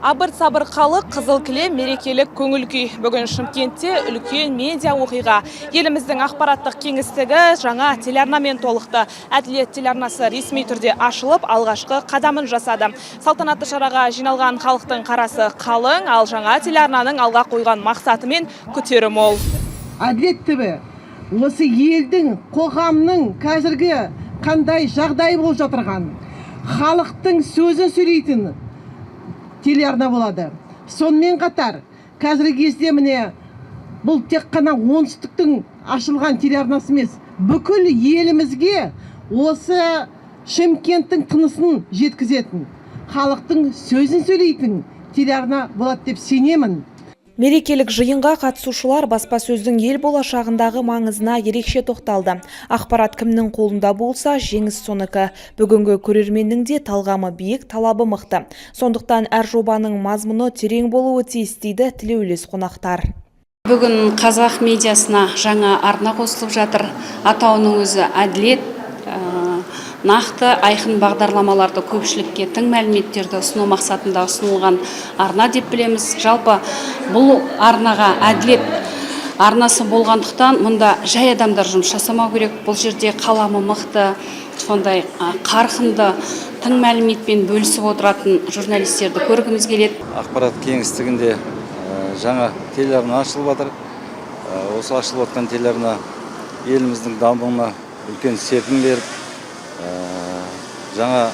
Абыр-сабыр халық, қызыл кілем, мерекелік көңіл күй. Бүгін Шымкентте үлкен медиа оқиға. Еліміздің ақпараттық кеңістігі жаңа телеарнамен толықты. «Әділет» телеарнасы ресми түрде ашылып, алғашқы қадамын жасады. Салтанатты шараға жиналған халықтың қарасы қалың, ал жаңа телеарнаның алға қойған мақсаты мен күтері мол. «Әділет ТВ» осы елдің, қоғамның қазіргі қандай жағдай болып жатырған, халықтың сөзін сөйлейтін телеарна болады. Сонымен қатар қазіргі кезде, міне, бұл тек қана оңтүстіктің ашылған телеарнасы емес, бүкіл елімізге осы Шымкенттің тынысын жеткізетін, халықтың сөзін сөйлейтін телеарна болады деп сенемін. Мерекелік жиынға қатысушылар баспасөздің ел болашағындағы маңызына ерекше тоқталды. Ақпарат кімнің қолында болса, жеңіс соныкі. Бүгінгі көрерменнің де талғамы биік, талабы мықты. Сондықтан әр жобаның мазмұны терең болуы тиіс, дейді тілеулес қонақтар. Бүгін қазақ медиасына жаңа арна қосылып жатыр. Атауының өзі «Әділет». Нақты, айқын бағдарламаларды, көпшілікке тың мәліметтерді ұсыну мақсатында ұсынылған арна деп білеміз. Жалпы, бұл арнаға «Әділет» арнасы болғандықтан, мұнда жай адамдар жұмыс жасамау керек. Бұл жерде қаламы мықты, сондай қарқынды, тың мәліметпен бөлісіп отыратын журналистерді көргіміз келеді. Ақпарат кеңістігінде жаңа телеарна ашылып жатыр. Осы ашылып жатқан телеарна еліміздің дамуына үлкен серпін беріп, жаңа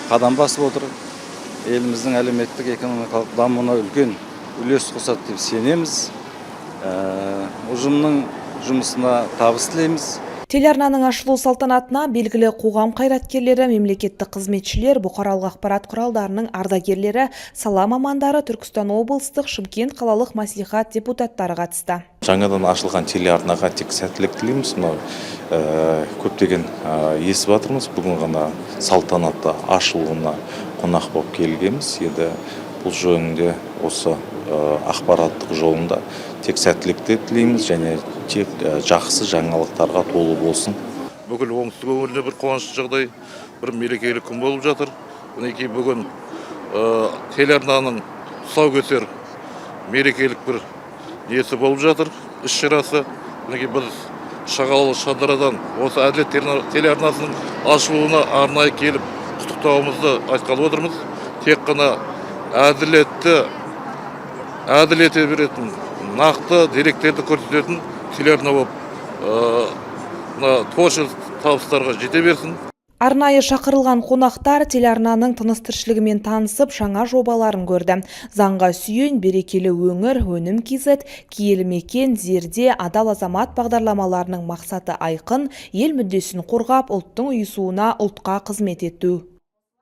қадам басып отыр. Еліміздің әлеуметтік, экономикалық дамуына үлкен үлес қосады деп сенеміз. Ұжымның жұмысына табыс тілейміз. Телеарнаның ашылу салтанатына белгілі қоғам қайраткерлері, мемлекеттік қызметшілер, бұқаралық ақпарат құралдарының ардагерлері, сала мамандары, Түркістан облыстық, Шымкент қалалық мәслихат депутаттары қатысты. Жаңадан ашылған телеарнаға тек сәттілік тілейміз. Мынау көптеген естіп жатырмыз, бүгін ғана салтанатты ашылуына қонақ болып келгенбіз. Енді бұл жөнінде осы ақпараттық жолында тек сәттілік тілейміз және тек жақсы жаңалықтарға толы болсын. Бүкіл оңтүстік өңіріне бір қуанышты жағдай, бір мерекелік күн болып жатыр. Мінекей, бүгін телеарнаның тұсаукесер мерекелік бір несі болып жатыр, іс шарасы. Мінекей, біз Шағалалы Шардарадан осы «Әділет» телеарнасының ашылуына арнайы келіп, құттықтауымызды айтқалы отырмыз. Тек қана әділетті әділ ете беретін, нақты деректерді көрсететін телеарна болып, мына творчество табыстарға жете берсін. Арнайы шақырылған қонақтар телеарнаның тыныс тіршілігімен танысып, жаңа жобаларын көрді. «Заңға сүйен», «Берекелі өңір», «Өнім KZ», «Киелі мекен», «Зерде», «Адал азамат» бағдарламаларының мақсаты айқын: ел мүддесін қорғап, ұлттың ұйысуына, ұлтқа қызмет ету.